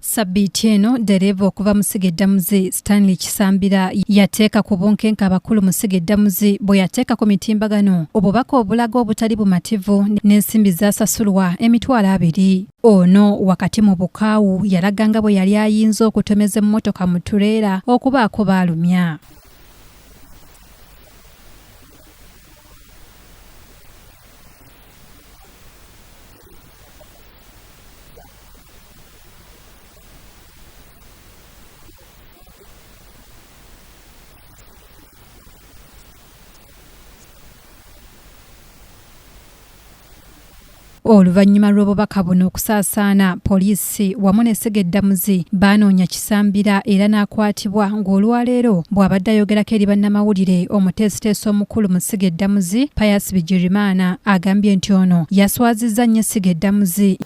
Ssabbiiti eno ddereeva okuva mu ssiga eddamuzi Stanley Kisambira yateeka ku bunkenke abakulu mu ssiga eddamuzi bwe yateeka ku mitimbagano obubaka obulaga obutali bumativu n'ensimbi z'asasulwa 20,000. Ono wakati mu bukaawu yalaga nga bwe yali ayinza okutomeza emmotoka mu ttuleera okubaako b'alumya. Oluvannyuma lw'obubaka buno okusaasaana, poliisi wamu n'essiga eddamuzi baanoonya Kisambira era n'akwatibwa ng'olwaleero bw'abadde ayogerako eri bannamawulire, omuteesiteesi omukulu mu ssiga eddamuzi Pius Bigirimana agambye nti ono yaswazizza nnyo essiga eddamuzi.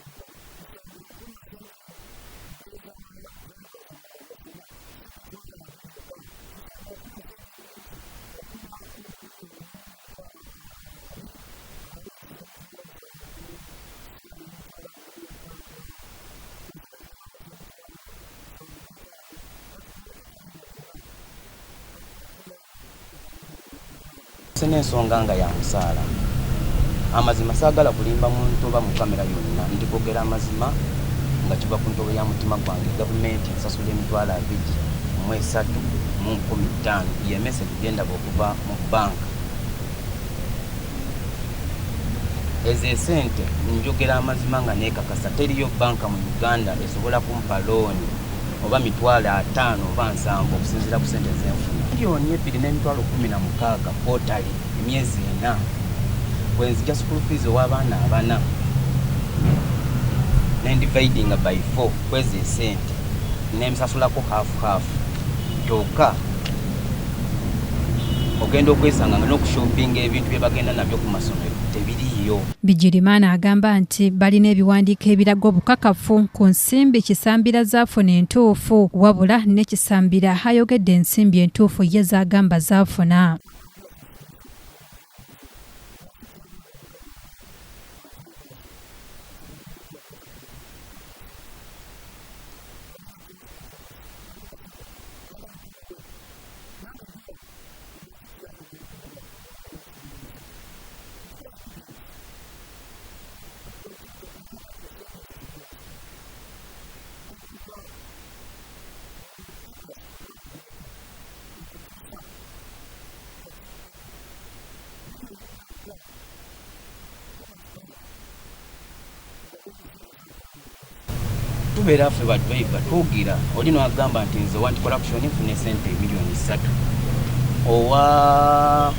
N'ensonga nga ya musaala, amazima saagala kulimba muntu oba mu kamera yonna, ndi kwogera amazima nga kiva ku ntobo ya mutima gwange. Gavumenti nsasula 23,500, ye message gyendaba okuva mu banka. Ezo esente njogera amazima nga neekakasa, teriyo banka mu Uganda esobola kumpa looni oba 50,000 oba 70 okusinziira ku sente zenfuna. 2,016,000 quarterly, emyezi 4, bwenzija school fees ow'abaana abana nendividinga by 4 kwezi esente nensasulako half half, kyokka ogenda okwesanga nga n'okushopinga ebintu bye bagenda nabyo ku masomero tebiriiyo. Bigirimana agamba nti balina ebiwandiiko ebiraga obukakafu ku nsimbi Kisambira zaafuna entuufu, wabula ne Kisambira ayogedde ensimbi entuufu ye z'agamba zaafuna. Tubeera ffe ba driver twogera, oli n'agamba nti nze owa anti-corruption nfuna esente 3 million, owa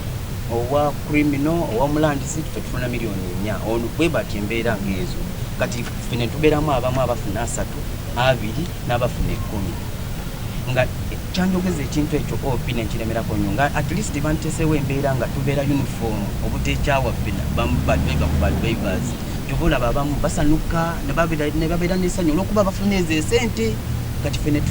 criminal, owa mulandisi ffe tufuna 4 million. Ono bwe bati embeera ng'ezo. Kati ffe ne tubeeramu abamu abafuna 30, 20 n'abafuna 10, nga kyanjogeza ekintu ekyo op nenkiremerako nnyo, nga at least banteseewo embeera nga tubeera uniform, obutekyawa ffena badriver ku badrivers. Kyova olaba abamu basanuka ne babeera n'essanyu olw'okuba bafuna ezo esente, kati ffe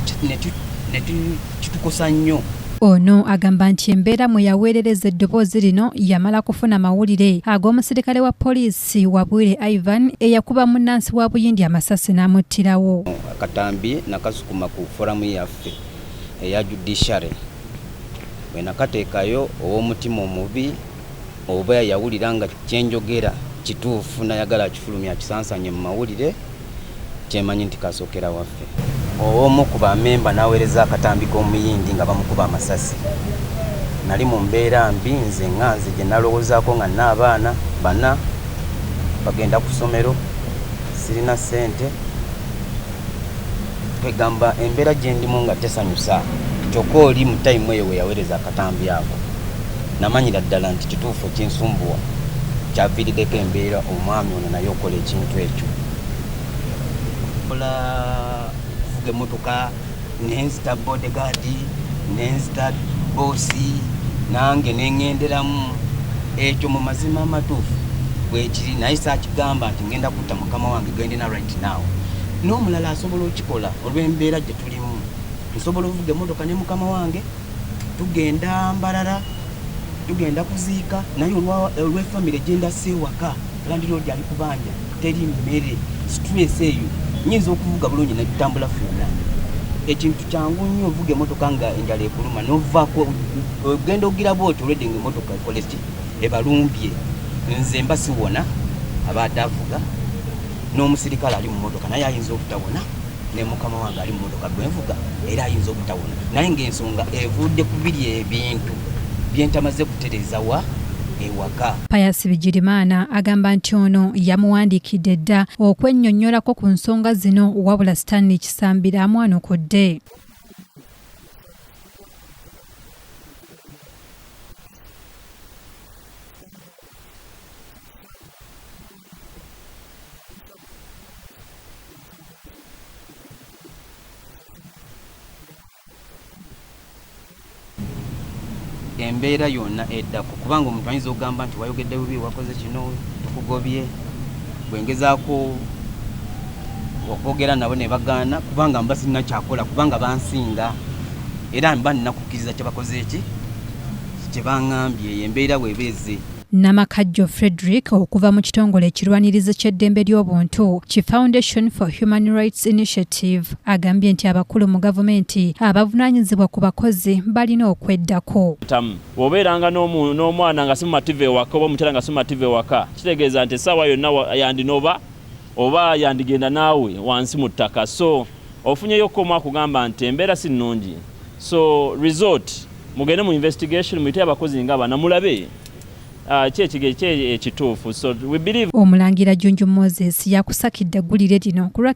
kitukosa nnyo. Ono agamba nti embeera mwe yaweerereza eddoboozi lino yamala kufuna mawulire ag'omusirikale wa poliisi Wabwire Ivan eyakuba munnansi wa Buyindi amasasi n'amuttirawo. Akatambi nakasukuma ku forum yaffe eya judiciary, bwe nakateekayo, ow'omutima omubi oba yawulira nga kyenjogera kituufu nayagala akifulumya akisansanye mu mawulire, kyemanyi nti kasookera waffe. Omu ku bamemba n'aweereza akatambi k'Omuyindi nga bamukuba amasasi. Nali mu mbeera mbi nze nga nze gye nalowoozaako nga nina abaana bana bagenda ku ssomero, sirina ssente, kwegamba embeera gye ndimu nga tesanyusa. Kyokka oli mu time eyo we yaweereza akatambi ako, namanyira ddala nti kituufu ekinsumbuwa kyaviiriddeko embeera omwami ono naye okola ekintu ekyo. Kola kuvuga emmotoka nenzita bodyguard, nenzita boss nange neŋŋenderamu. Ekyo mu mazima amatuufu bwekiri, naye saakigamba nti ngenda kutta mukama wange gendina right now. N'omulala asobola okikola olw'embeera gye tulimu. Nsobola ovuga emmotoka ne mukama wange, tugenda Mbarara, tugenda kuziika, naye olw'efamire gyendase ewaka, landlord ali kubanja, teri mmere, stress eyo. Nyinza okuvuga bulungi ne tutambula ffenna. Ekintu kyangu nnyo ovuga emmotoka nga enjala ekuluma n'ovaako ogenda ogira bw'otyo olwedde ng'emmotoka ekole ki ebalumbye. Nze mba siwona abadde avuga n'omusirikale ali mu mmotoka naye ayinza obutawona ne mukama wange ali mu mmotoka gwe nvuga era ayinza obutawona naye ng'ensonga evudde ku biri ebintu bye ntamaze kutereeza wa ewaka. Pius Bigirimana agamba nti ono yamuwandiikidde dda okwennyonnyolako ku nsonga zino wabula Stanley Kisambira amwanukudde. Embeera yonna eddako kubanga omuntu ayinza okugamba nti wayogedde bubi, wakoze kino, tukugobye. Bwe ngezaako okwogera nabo ne bagaana kubanga mba sirina kyakola kubanga bansinga era mba nina kukkiriza kye bakoze eki kye baŋŋambye. Eyo embeera bw'eba ezze. Namakajjo Frederick okuva mu kitongole ekirwanirizi ky'eddembe ly'obuntu ki Foundation for Human Rights Initiative agambye nti abakulu mu gavumenti abavunaanyizibwa ku bakozi balina okweddako. Bw'obeeranga n'omwana nga si mumativu ewaka oba omukyala nga si mumativu ewaka, kitegeeza nti essaawa yonna yandinoba oba yandigenda naawe wansi mu ttaka. So ofunyeyo ko akugamba nti embeera si nnungi. So resort mugende mu investigation, muyite abakozi nga bana mulabe ki ekituufu. So we believe Omulangira Junju Moses yakusakidde eggulire lino ku lwa.